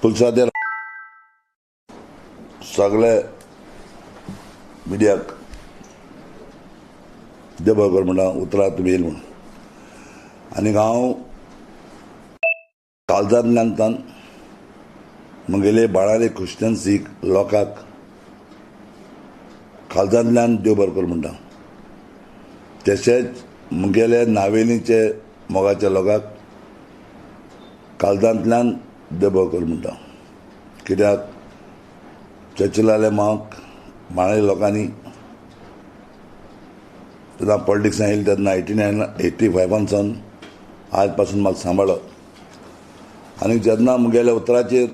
पुलसादेर सगळे मिडियाक देव बरो कर म्हणटा उतरां तुमी येयल म्हूण. आनी हांव काळजांतल्यान म्हगेले बाळाले क्रिश्चन सीख लोकांक काळजांतल्यान देव बरो कर म्हणटा. तशेंच म्हगेले नावेलीचे मोगाच्या लोकांक काळजांतल्यान देव बरो कर म्हणटा. कित्याक चर्चिलाले मांक बाणाले लोकांनी तेन्ना पॉलिटिक्सान येयले तेन्ना 1885 सावन आज पासून म्हाका सांबाळ्ळो. आनी जेन्ना म्हगेल्या उतराचेर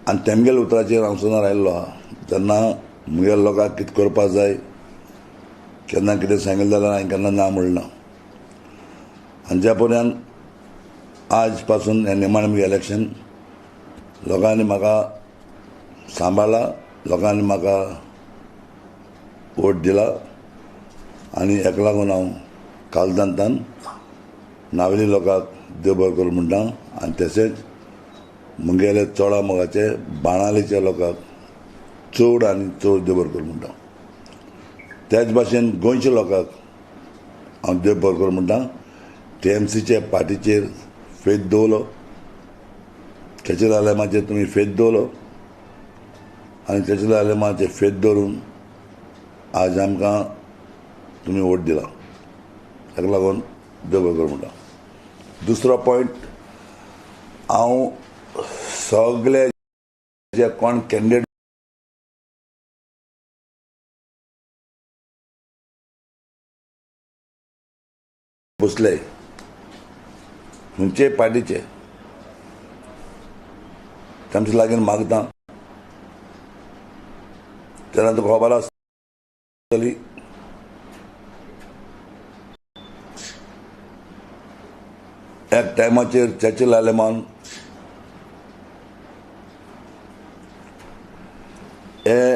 आनी तेमगेल्या उतराचेर हांव सदां रायल्लो आहा. जेन्ना म्हगेल्या लोकांक कितें करपाक जाय केन्ना कितें सांगिल्लें जाल्यार हांवें केन्ना ना म्हणलें ना. आनी ज्या पर्यंत आज पासून हें निमाणें म्हगेलें इलेक्शन लोकांनी म्हाका सांबाळ्ळा, लोकांनी म्हाका वोट दिला आनी हेका लागून हांव काळजांतल्यान नावेली लोकांक देव बरो करूं म्हणटा. आनी तशेंच म्हगेले चोडा मोगाचे बाणालेच्या लोकांक चड आनी चड देव बरो करूं म्हणटा. त्याच भाशेन गोंयच्या लोकांक हांव देव बरो करूं म्हणटा. टीएमसीचे पार्टीचेर फेत दवरलो, चर्चिल आलेमाचेर तुमी फेत दवरलो आनी चर्चिल आलेमाचेर फेत दवरून आज आमकां तुमी वोट दिला, ताका लागून देव बरो करूं म्हणटा. दुसरो पॉयंट, हांव सगळे जे कोण कॅन्डिडेट बसले खंयचे पार्टीचे तांचे लागीं मागता तेन्ना तुका खबर आसतली एक टायमाचेर चर्चिल आलेमान हे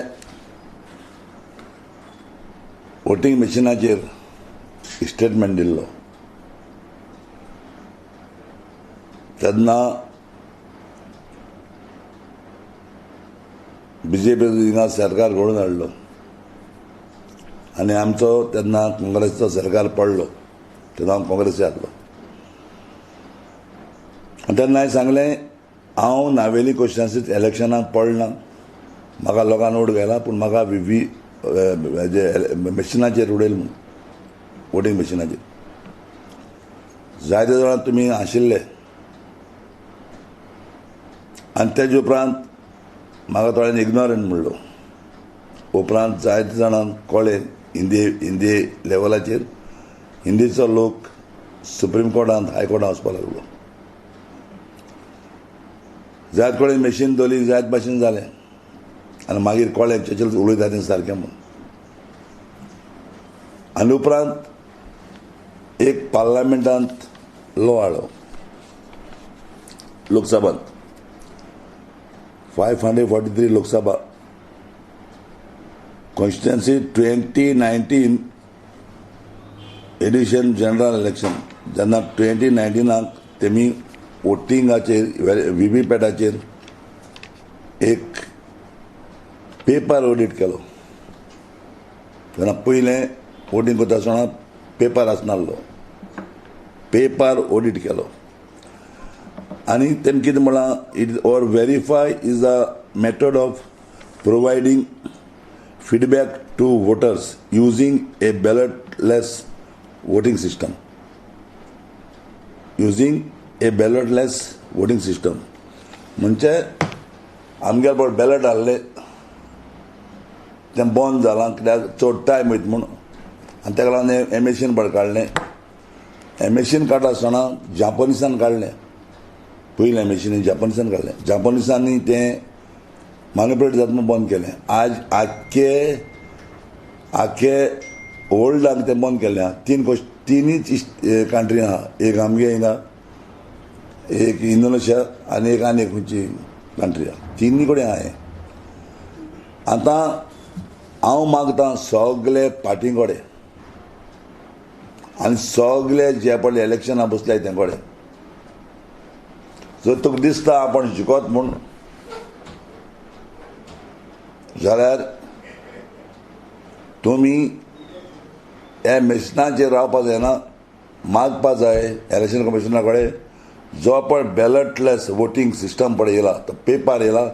वोटींग मशिनाचेर स्टेटमेंट दिल्लो तेन्ना बीजेपी हिंगा सरकार घडोवन हाडलो आनी आमचो तेन्ना काँग्रेसचो सरकार पडलो. तेन्ना हांव काँग्रेसी आसलो आनी तेन्ना हांवें सांगलें हांव नावेली क्वेश्चन्सीत इलेक्शनाक पडना, म्हाका लोकांनी वोट घायला पूण म्हाका व्ही मशिनाचेर उडयल म्हूण, वोटींग मशिनाचेर. जायते जाणां तुमी आशिल्ले आनी तेजे उपरांत म्हाका थोड्यांनी इग्नोरंट म्हणलो. उपरांत जायते जाणांक कळ्ळें हिंदी लेवलाचेर हिंदीचो लोक सुप्रीम कोर्टांत हायकोर्टांत वचपाक लागलो. जायत कडेन मशीन दवरली, जायत भाशेन जालें आनी मागीर कळ्ळें चर्चिल उलयता तें सारकें म्हूण. आनी उपरांत एक पार्लमेंटांत लॉ हाडलो लोकसभांत, 543 Lok Sabha constituency 2019 edition general election. जेन्ना 2019 तेमी वोटिंगाचेर व्हीव्हीपॅटाचेर एक पेपर ऑडीट केलो. तेन्ना पयलें वोटींग करता आसतना पेपर आसनासलो, पेपर ऑडीट केलो आनी तेमी कितें म्हळां, it or verify is a method of providing feedback to voters using a ballotless voting system. Using a ballotless voting system म्हणजे आमगेले पळय बॅलट हाडले तें बंद जालां कित्याक चड टायम वयता म्हूण आनी ताका लागून हें मॅशीन पळय काडलें. हें मॅशीन काडटा आसतना जापनिसान काडलें, पयलें मॅशीन जापनिसान काडलें. जापनिसांनी तें मॅनिपुलेट जाता म्हूण बंद केलें. आज आख्खे आख्खे वर्ल्डाक तें बंद केलें आहा. तिनूच कंट्री आहा, एक आमगे हिंगा, एक इंडोनेशिया आनी एक आनी एक खंयची कंट्री आहा. तिनूय कडेन आहा हें. आतां हांव मागता सगळे पार्टी कडेन आनी सगळे जे पळय इलेक्शनां बसले ते कडेन, जर तुका दिसता आपण जिखत म्हूण जाल्यार तुमी ह्या मिशनाचेर रावपा जायना, मागपा जाय इलेक्शन कमिशना कडेन. जो पळय बॅलटलेस वोटींग सिस्टम पळय येयला, तो पेपर येयला,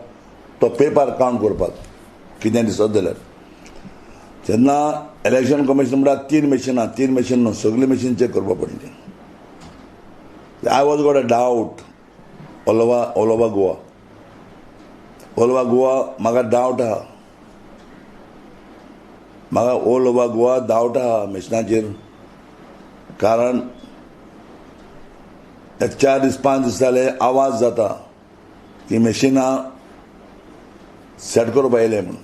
तो पेपर कावंट करपाक कितें दिसत जाल्यार. जेन्ना इलेक्शन कमिशन म्हणटा 3 मशिनां, 3 मशीन न्हू, सगळीं मशीन चॅक करपा पडली. I was got a doubt all over Goa, all over Goa म्हाका डावट आहा, म्हाका ऑल ओवर गोवा डावट आहा मिशनाचेर. कारण 4 दीस 5 दीस जाले आवाज जाता की मशिनां सेट करपा येयले म्हणून.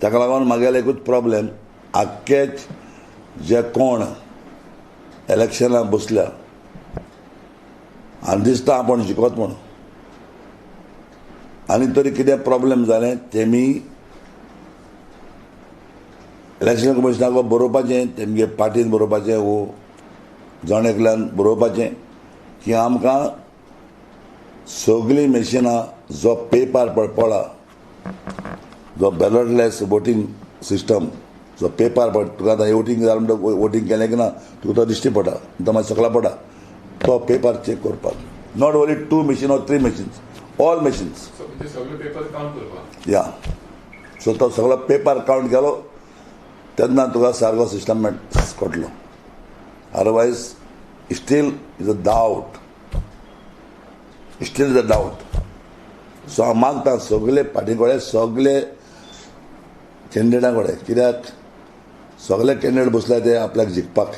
ताका लागून म्हागेले एकूच प्रॉब्लेम, आख्खेच जे कोण इलेक्शनाक बसल्या आनी दिसता आपूण जिखत म्हूण, आनी तरी कितें प्रॉब्लेम जालें तेमी इलेक्शन कमिशनाक बरोवपाचें, तेमगे पार्टीन बरोवपाचें वो जण एकल्यान बरोवपाचें की आमकां सगळीं मशिनां जो पेपर पळा, जो बॅलटलेस वोटींग सिस्टम जो पेपर पड, तुका आतां वोटींग जालें म्हणटकच वोटींग केलें की ना तुका तो दिश्टी पडटा, तो मागीर सकला पडटा, तो पेपर चॅक करपाक. Not only 2 machine or 3 machines, all machines. या सो तो सगळो पेपर कावंट केलो तेन्ना तुका सारको system कळटलो. Otherwise still is a doubt, still is a doubt. So हांव मागता सगळे पार्टी कडेन, सगळे कॅन्डिडेटा कडेन, कित्याक सगळे कॅन्डिडेट बसले ते आपल्याक जिखपाक.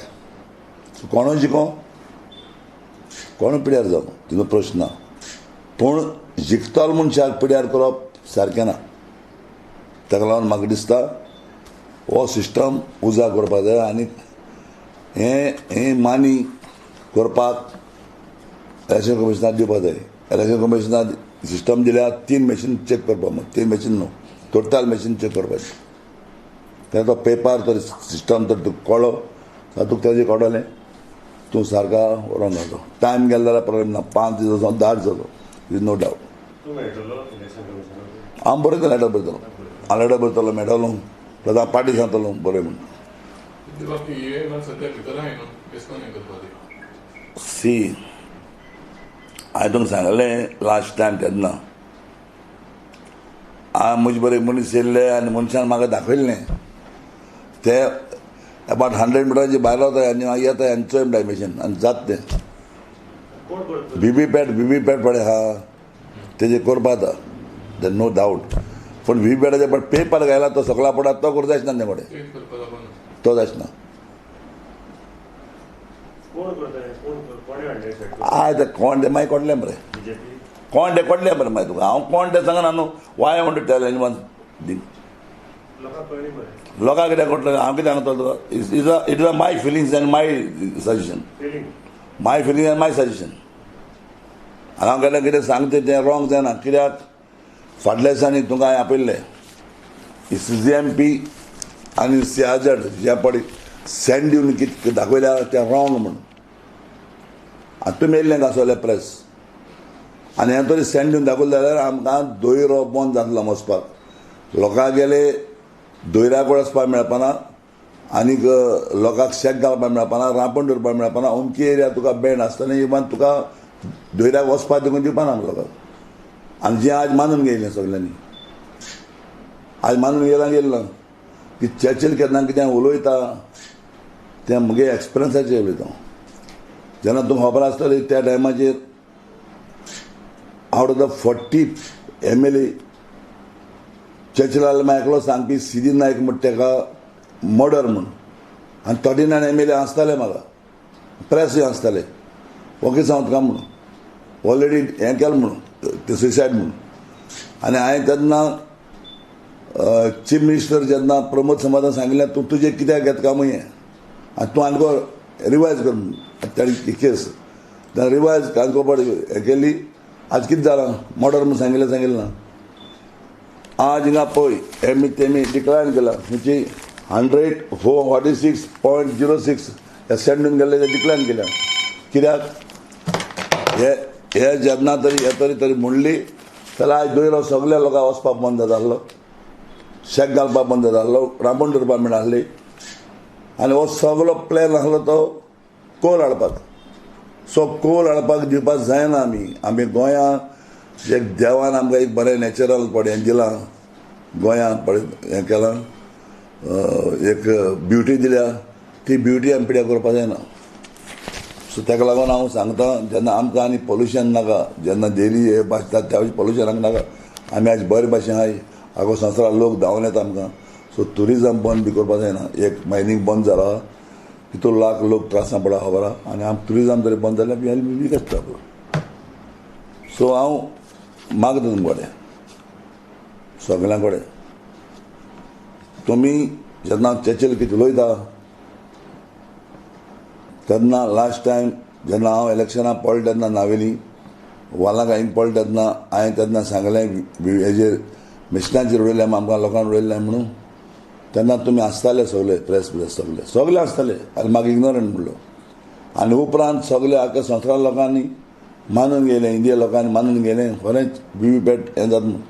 सो कोणूय जिखो, कोणूय पिड्यार जावं तितून प्रश्न ना, पूण जिखतलो मनशाक पिड्यार करप सारकें ना. ताका लागून म्हाका दिसता हो सिस्टम उजा करपाक जाय आनी हें मानी करपाक इलेक्शन कमिशनाक दिवपाक जाय. इलेक्शन कमिशनाक सिस्टम दिल्यार 3 मशीन चॅक करपाक, 3 मशीन न्हू, टोटल मशीन चॅक करपाचें. तेन्ना तो पेपर तर सिस्टम तर तुका कळ्ळो जाल्यार तुका तेजें कळटलें, तूं सारको व्हरोन घालतो. टायम गेलो जाल्यार प्रॉब्लेम ना, 5 दीस वचोन 10 जालो, is no doubt. हांव बरयतलो, लेटर बरयतलो, हांव लेटर बरयतलो, मेळटलो, प्लस हांव पार्टी सांगतलो बरय म्हूण. सी हांवें तुमकां सांगलें लास्ट टायम तेन्ना हांवें म्हजे बरें मनीस येयल्ले आनी मनशान म्हाका दाखयल्लें ते अबाउट 100 मिटराचे भायर रावता आनी मागीर येता आनी चोय म्हणटा मशीन आनी जात तें. व्ही पॅट पळय आहा तेजें करपा जाता, नो डावट. पूण व्ही पॅटाचे पण पेपर घायला तो सकला पडा, तो करूं जायना ते कडेन, तो जायना. आय ते कोण ते मागीर कोडले मरे, कोण ते कोडले मरे मागीर तुका हांव कोण ते सांगना न्हू. Why want to tell anyone thing? लोकांक कितें कळटलें हांव कितें सांगतलो तुका? It is a my feelings and my suggestion, my feelings and my suggestion. आनी हांव केन्ना कितें सांगता तें रॉंग जायना, कित्याक फाटल्या दिसांनी तुमकां हांवें आपयल्लें CGMP आनी CRZ जे पळय सेंड दिवन कितें दाखयल्या तें रॉंग म्हूण. आतां तुमी येयल्लें कासोले प्रेस आनी हें तरी सेंड दिवन दाखयलें जाल्यार आमकां दोयरो बंद जातलो वचपाक, लोकांक गेले दोयरा कडेन वचपाक मेळपाना, आनीक लोकांक शेक घालपाक मेळपाना, रांपण दवरपाक मेळपाना. अमकी एरिया तुका बॅन आसतना इवन तुका दोयऱ्याक वचपाक देखून दिवपाना लोकांक. आनी जें आज मानून घेयलें सगल्यांनी, आज मानून गेलां गेल्लां की चर्चील केन्ना कितें उलयता तें म्हगे एक्सपिरियन्साचेर उलयता. जेन्ना तुमकां खबर आसतली त्या टायमाचेर out of the 40 MLA चर्चिलाल मागीर एकलो सांगपी सिदी नायक म्हण तेका मर्डर म्हूण, आनी 39 MLA आसताले म्हाका, प्रेसूय आसताले, ओके सांगता तुका म्हणून ऑलरेडी हें केलें म्हणून ते सुसायड म्हणून. आनी हांवें तेन्ना चीफ मिनिस्टर जेन्ना प्रमोद समाधान सांगिल्लें तूं तुजें कित्याक घेता काय म्हूण हें, आनी तूं आमकां रिवायज कर म्हणून ताणी केस रिवायज कांदकोपाट हें केली. आज कितें जालां मर्डर म्हूण सांगिल्लें, सांगिल्लें ना. आज हिंगा पळय एमी तेमी डिक्लायन केला म्हणजे 146.06 एसेंडून गेल्ले ते डिक्लायन केल्या. कित्याक हे हे जेन्ना तरी हे तरी तरी म्हणली जाल्यार आयज दोयरो सगल्या लोकांक वचपाक बंद जातालो, शेक घालपाक बंद जातालो, रांपण धरपाक मेळनासली. आनी हो सगलो प्लॅन आसलो तो कोल हाडपाक. सो कोल हाडपाक दिवपाक जायना. आमी आमी गोंया एक देवान आमकां एक बरें नॅचरल पड हें दिलां, गोंया पळय हें केलां, एक ब्युटी दिल्या, ती ब्युटी आमी पिड्यार करपाक जायना. सो ताका लागून हांव सांगता जेन्ना आमकां आनी पोल्युशन नाका, जेन्ना डेली हे भाशतात त्या पोल्युशनाक नाका. आमी आयज बरे भाशेन आहाय, आगो संवसाराक लोक धांवन येता आमकां. सो ट्युरिजम बंद बी करपाक जायना. एक मायनींग बंद जाला, कितू लाख लोक त्रासां पडला खबर आहा. आनी आम ट्युरिजम जरी बंद जाल्यार वीक आसता. सो हांव मागता तुमचे कडेन सगल्यां कडेन, तुमी जेन्ना चर्चील कितें उलयता तेन्ना लास्ट टायम जेन्ना हांव इलेक्शनाक पडलो तेन्ना नावेली वालांक हांवें पडलो तेन्ना हांवें तेन्ना सांगलें हेजेर मिशनाचेर उडयलें आमकां लोकांक उडयलें म्हणून. तेन्ना तुमी आसताले सगळे प्रेस ब्रेस सगळे सगळे आसताले आनी म्हाका इग्नोरंट म्हणलो. आनी उपरांत सगळे आख्या संवसार लोकांनी मानून गेले, इंडिया लोकांनी मानून गेले खरेंच व्ही व्ही पॅट हें जाता म्हणून,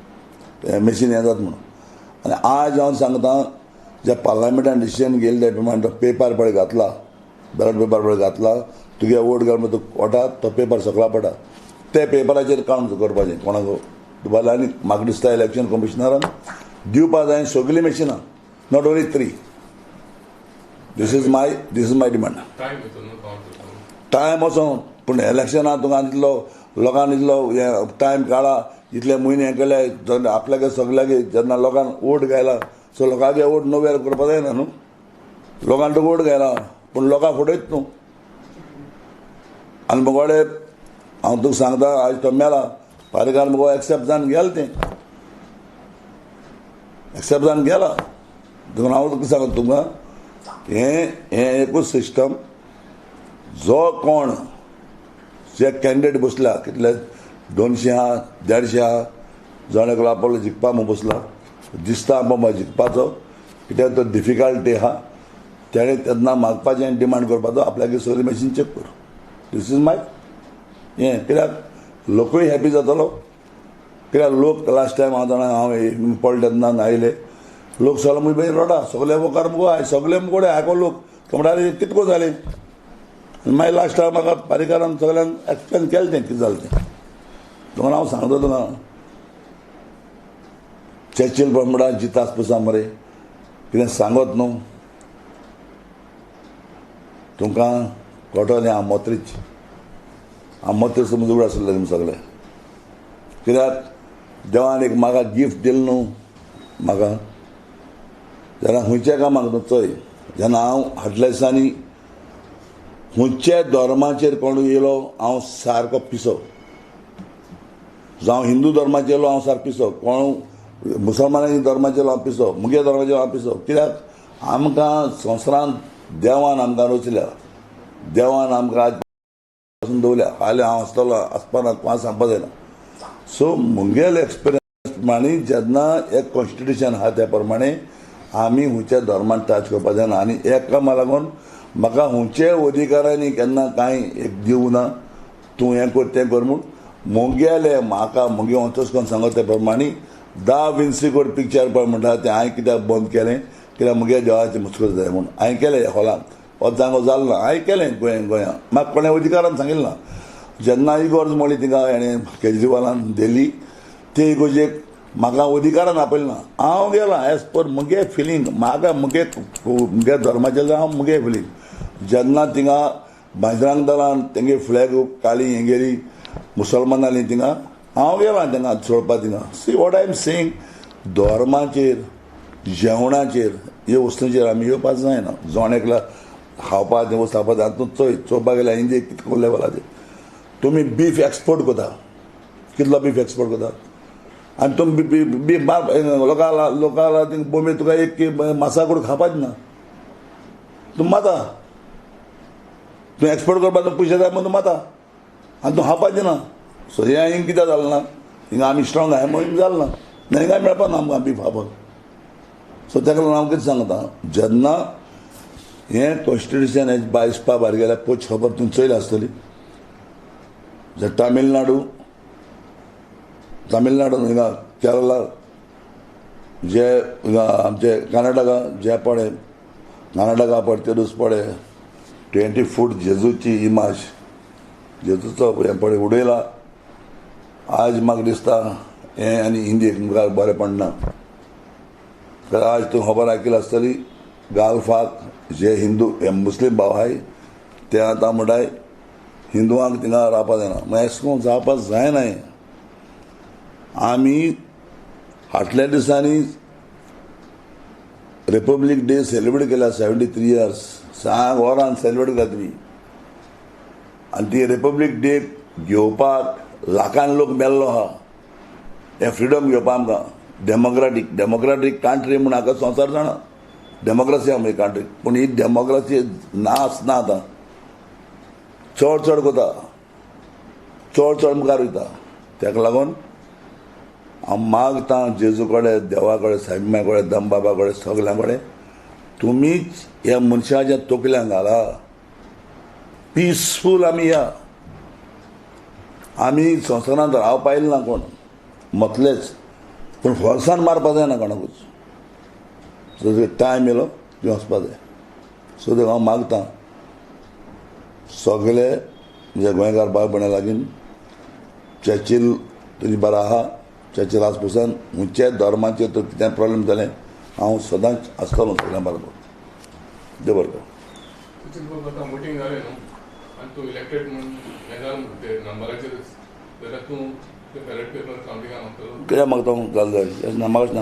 मशीन हें जाता म्हणून. आनी आज हांव सांगता ज्या पार्लमेंटान डिसिजन घेयले त्या प्रमाणे तो पेपर पळय घातला, बॅलट पेपर पळय घातला, तुगे वोट घाल म्हणून तूं वता तो पेपर सकला पडटा, ते पेपराचेर काउंट करपाचें कोणाक दुबायला. आनी म्हाका दिसता इलेक्शन कमिशनरान दिवपा जाय सगळीं मशिनां, not only 3. This is my demand. Time वचों पूण इलेक्शनाक तुका इतलो लोकांक इतलो हें टायम काडा, इतले म्हयने हें केले आपल्याक सगल्याक जेन्ना लोकांक वोट घायला सो लोकांक वोट नोवेर करपाक जायना न्हू. लोकांक तुका वोट घायला पूण लोकांक फटयत न्हू. आनी मुगोडे हांव तुका सांगता आयज तो मेला पारीकार मुगो एक्सेप्ट जावन गेल, तें एक्सेप्ट जावन गेला. देखून हांव तुका सांगता तुमकां हें हें एकूच सिस्टम. जो कोण जे कॅन्डिडेट बसला कितले 200 आहा 150 आहा, जण एकलो आपलो जिखपा म्हूण बसला, दिसता आमकां जिखपाचो कित्याक तो डिफिकल्टी आहा, तेणें तेन्ना मागपाचें आनी डिमांड करपाचो आपल्याक सगळी मशीन चॅक कर. This is my हें. कित्याक लोकूय हॅपी जातलो. कित्याक लोक लास्ट टायम हांव जाणा हांव पडलो तेन्ना आयले लोक सगळे मुगे रडा सगळे मुखार मुगो आय सगळे मुगोडे आयको लोक म्हणटाले कितको जालें. मागीर लास्ट टायम म्हाका पारीकारान सगळ्यांक एक्सप्लेन केलें तें कितें जालें तें. देखून हांव सांगता तुका चर्चील म्हणटा जितास पुसा मरे कितें सांगत न्हू तुमकां कळटलें. हांव मोत्रीच हांव मोत्री समज उगड आसलें तुमी सगळे. कित्याक देवान एक म्हाका गिफ्ट दिलें न्हू म्हाका जेन्ना खंयच्या कामाक तूं चोय जेन्ना हांव हाडल्या दिसांनी खंयच्या धर्माचेर कोण येयलो हांव सारको पिसो. जावं हिंदू धर्माचेर येयलो हांव सारको पिसो, कोण मुसलमानाच्या धर्माचेर येयलो हांव पिसो, मुगे धर्माचेर हांव पिसो. कित्याक आमकां संवसारांत देवान आमकां रचल्या, देवान आमकां आज पासून दवरल्या. फाल्यां हांव आसतलो आसपाना कोणा सांगपा जायना. सो मुगेले एक्सपिरियन्स प्रमाणे जेन्ना एक कॉन्स्टिट्युशन आहा त्या प्रमाणे आमी खंयच्या धर्मान टच करपाक जायना. आनी एक कामा लागून म्हाका खंयचे अधिकारांनी केन्ना कांय एक दिवं ना, तूं हें कर तें कर म्हूण. मुगेले म्हाका मुगे वचोच करून सांगत त्या प्रमाणे दा विन्सी कोड पिक्चर पळय म्हणटा तें हांवें कित्याक बंद केलें, कित्याक मुगे देवाचें मुस्कत जाय म्हूण हांवें केलें. हॉलान हो जागो जालो ना, हांवें केलें गोंया गोंया म्हाका कोणें अधिकारान सांगिल्लें ना. जेन्ना इगोर्ज मोडली तिंगा हेणें केजरीवालान दिल्ली ते इगोर्जेक म्हाका अधिकारान आपयलें ना. हांव गेलां एज पर मुगे फिलींग, म्हाका मुगे मुगे धर्माचें हांव मुगे फिलींग. जेन्ना थिंगा बजरंग दलान तेंगे फ्लॅग काळी हें गेली मुसलमानाली थिंगा हांव गेलां तेंगा सोडपा थिंगा. See what I am saying, धर्माचेर जेवणाचेर ह्यो वस्तूंचेर आमी येवपाक जायना. जण एकला खावपाक तें वस्तू खावपाक जाय. तूं चोय चोवपाक गेल्यार इंडिये कितको लेवलाचेर तुमी बीफ एक्सपोर्ट करता, कितलो बीफ एक्सपोर्ट करता आनी तुमी बीफ लोकां लोकां बोंबे तुका एक मासा करून खावपाच ना, तूं माता तूं एक्सपोर्ट करपाक तुका पयशे जाय म्हूण तूं माता आनी तूं खावपाचें ना. सो हें हिंग कित्याक जालें ना, हिंगा आमी स्ट्रॉंग आहाय म्हणून जालें ना. हिंगा मेळपा ना आमकां बीफ खावपाक. सो ताका लागून हांव कितें सांगता, जेन्ना हें कॉन्स्टिट्युशन हें बायसपा भायर गेल्यार पोच खबर तूं चोयला आसतली. जे तामिळनाडू हिंगा केरला, जे हिंगा आमचे कर्नाटका जे पळय, कर्नाटका पळय ते दीस पळय 20 फूट जेजूची इमाज, जेजूचो हें पळय उडयला. आज म्हाका दिसता हें आनी हिंदी मुखार बरें पडना. तर आज तूं खबर आयकली आसतली, गाल्फाक जे हिंदू हे मुस्लीम भाव आहाय ते आतां म्हणटाय हिंदुआंक थिंगा रावपा जायना. मागीर अशें करून जावपाक जायना. आमी फाटल्या दिसांनी रिपब्लीक डे सेलिब्रेट केला 73 इयर्स, 6 वरां सेलिब्रेट केला तुमी. आनी ती रिपब्लीक डे घेवपाक लाखान लोक मेल्लो आहा. हें फ्रिडम घेवपाक आमकां डेमोक्रेटीक डेमोक्रेटीक कंट्री म्हूण हाका संवसार जाणा, डेमोक्रेसी आमची कंट्री. पूण ही डेमोक्रेसी नाच ना, आतां चड चड कोता, चड चड मुखार वयता. ताका लागून हांव मागता जेजू कडेन, देवा कडेन, साईबाबा कडेन, दमबाबा कडेन, सगल्यां कडेन, तुमीच ह्या मनशाच्या तकल्यांक घाला पिसफूल आमी या. आमी संवसारांत रावपा आयले ना कोण मतलेच, पूण फोर्सान मारपा जायना कोणाकूच. सो टायम येयलो तुवें वचपा जाय. सो ते हांव मागता सगळे म्हज्या गोंयकार भाव भयणां लागीं, चर्चील तुजी बरो आहा, चर्चील आसपासून खंयच्याय धर्माचेर तर कितें प्रॉब्लेम जालें हांव सदांच आसतलो सगळ्यां बरोबर. देव बरें करूं. वोटींग जालें न्हू आनी तूं इलेक्टेड म्हूण हें जालें ते नंबराचेर, जाल्यार तूं बॅलेट पेपर कावंटिंगा मागतलो? कित्याक मागता जालें जालें ना मागच ना,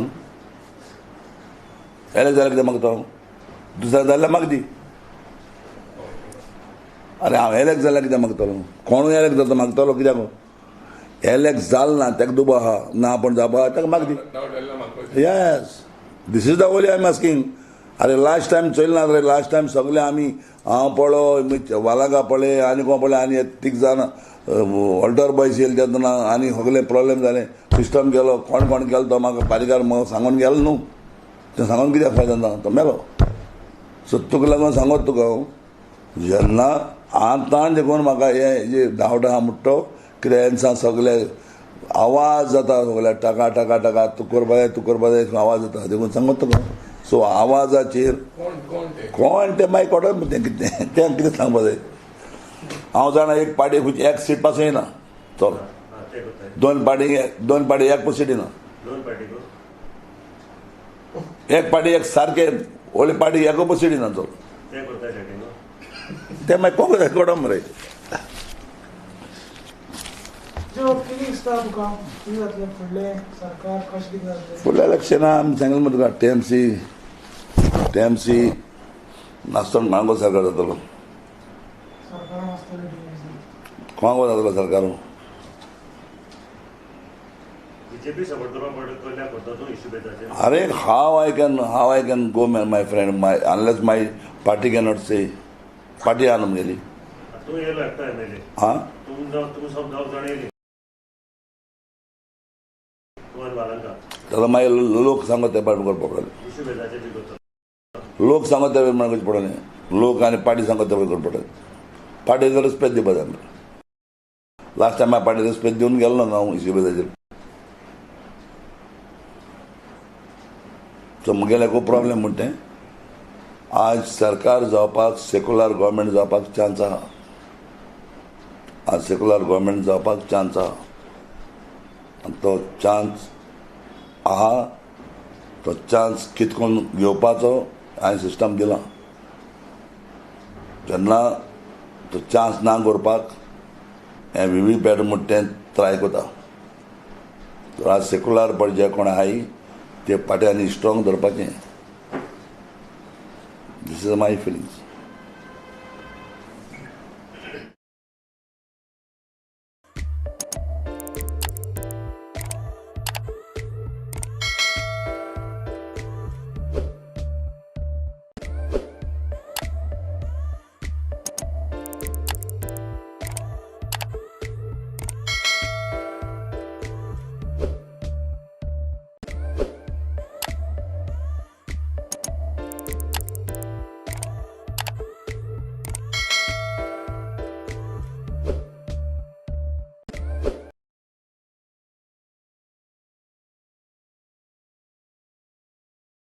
एलेक्ट जाल्यार कित्याक मागता? दुसऱ्या जाल्यार माग दी. अरे हांव एलेक्ट जाल्यार कित्याक मागतलो? कोणूय एलेक्ट जाता मागतलो कित्याक? एलेक्ट जाल ना ताका दुबाव आहा ना आपूण जावपा, ताका माग दी. Yes, this is the only I am asking. अरे लास्ट टायम चोयलें ना रे, लास्ट टायम सगळे आमी हांव पळो वालांगा पळय आनी कोण पळय आनी तीग जाण ऑल्टर बॉयस येयले तेन्ना आनी सगळे प्रॉब्लेम जालें. सिस्टम गेलो, कोण कोण गेलो तो म्हाका पारीकार म्हाका सांगून गेलो न्हू, तें सांगून कित्याक फायदा ना, तो मेलो. सो तुका लागून सांगत तुका हांव, जेन्ना आतां देखून म्हाका हें जे धांवटा आहा म्हणटा तो कितें सगळे आवाज जाता, सगळे टाका टाका टाका तूं करपा जाय, तूं करपा जाय आवाज जाता, देखून सांगत तुका. सो आवाजाचेर कोण तें मागीर कोण तें कितें तें कितें सांगपा जाय. हांव जाणा एक पार्टी खंयची एक सीट पासून येना, चल दोन पार्टी एक सीट येना, एक पार्टी एक सारके व्हडली पार्टी एक सीट येना, चल तें मागीर कोण कोण मरे. फुडल्या इलेक्शना आमी सांगलें मरे तुका, टीएमसी नासतना कोणाको सरकार जातलो, कोणाको जातलो सरकार. अरे how I can go my friend, my unless my party cannot say, party आहा न्हू म्हगेली. हां ताका मागीर लोक सांगत ते प्रमाण करपा पडटलें, लोक सांगत ते प्रमाण करचें पडटलें, लोक आनी पार्टी सांगत ते प्रमाण करचें पडटलें. पार्टीचो रेस्पेद दिवपा जाय. लास्ट टायम हांव पार्टी रेस्पेद दिवन गेलो ना हांव इशू. सो म्हगेलें खूब प्रॉब्लेम म्हणटा तें, आज सरकार जावपाक सेक्युलर गव्हर्मेंट जावपाक चान्स आहा, आज सेक्युलर गव्हर्मेंट जावपाक चान्स आहा, आनी तो चान्स आहा, तो चान्स कितें करून घेवपाचो हांवें सिस्टम दिलां. जेन्ना तो चान्स ना करपाक हें व्हीव्हीपॅट म्हणटा तें ट्राय करता. तर आज सेक्युलर पळय जे कोण आहाय ते पाट्यांनी strong धरपाचें. This is my feelings.